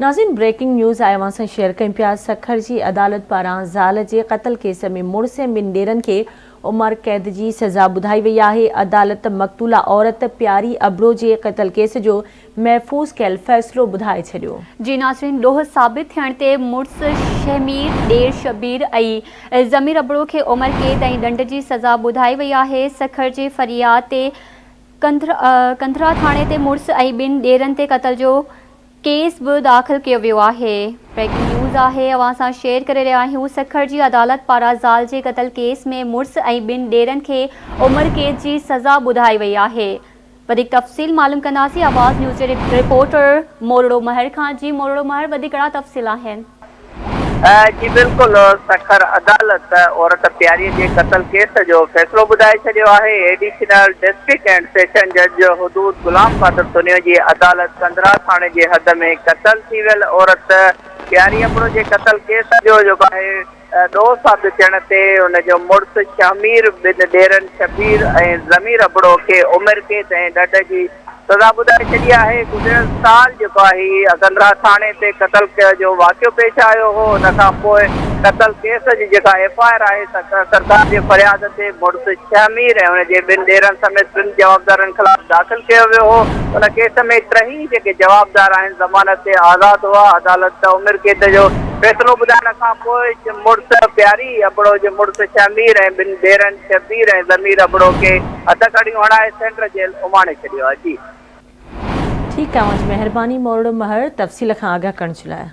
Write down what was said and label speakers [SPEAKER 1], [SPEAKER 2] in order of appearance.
[SPEAKER 1] ناظرين breaking news آء اوهان سان شيئر ڪيون پيا سکر جي عدالت پاران زال جي قتل ڪيس ۾ مڙس ۽ ٻن ڏيرن کي عمر قيد جي سزا ٻڌائي وئي آهي عدالت مقتوله عورت پياري ابڙو جي قتل ڪيس جو محفوظ ڪيل فيصلو ٻڌائي ڇڏيو.
[SPEAKER 2] جي ناظرين ڏوهه ثابت ٿيڻ تي مڙس شهمير، ڏير شبير ۽ ضمير ابڙو کي عمر قيد ۽ ڏنڊ جي سزا ٻڌائي وئي آهي سکر جي فرياد تي ڪنڌرا ٿاڻي تي مڙس ۽ ٻن ڏيرن تي قتل جو ڪيس به داخل ڪيو ويو آهي. بريڪنگ نيوز آهي اوهان سان شيئر ڪري رهيا آهيون سکر جي عدالت پاران زال جي قتل ڪيس ۾ مڙس ۽ ٻن ڏيرن کي عمر قيد جي سزا ٻڌائي وئي آهي وڌيڪ تفصيل معلوم ڪنداسين آواز نيوز جي رپورٽر مورڙو مهر کان جي مورڙو مهر وڌيڪ ڪهڙا تفصيل آهن.
[SPEAKER 3] جي بلڪل سکر عدالت عورت پياري جي قتل ڪيس جو فيصلو ٻڌائي ڇڏيو آهي، ايڊيشنل ڊسٽرڪٽ اينڊ سيشن جج حدود غلام قادر سنيو جي عدالت ڪنڌرا ٿاڻي جي حد ۾ قتل ٿي ويل عورت پياري ابڙو جي قتل ڪيس جو جيڪو آهي ڏوهه ثابت ٿيڻ تي ان جو مڙس شهمير ٻن ڏيرن شبير ۽ ضمير ابڙو کي عمر قيد ۽ ڏڍ جي سزا ٻڌائي ڇڏي آهي، گذريل سال جيڪو آهي اڪنڌرا ٿاڻي تي قتل جو واقعو پيش آيو هو ان کان پوء قتل ڪيس جي جيڪا ايف I R آهي سرڪار جي فرياد تي مڙس شهمير ۽ ان جي ٻن ڏيرن سميت ٽن جوابدارن خلاف داخل ڪيو ويو هو ان ڪيس ۾ ٽهي جيڪي جوابدار آهن ضمانت تي آزاد هئا عدالت عمر قيد جو فيصلو ٻڌائڻ کان پوء مڙس پياري ابڙو جي مڙس شهمير ۽ ٻن ڏيرن شبير ۽ ضمير ابڙو کي هٿڪڙيون هڻائي سينٽر جيل اماڻي ڇڏيو آهي جي.
[SPEAKER 1] ٺيڪ آ اوهان جي مهرباني مورڙو مهر تفصيل کان آگاهه ڪرڻ جي لاء.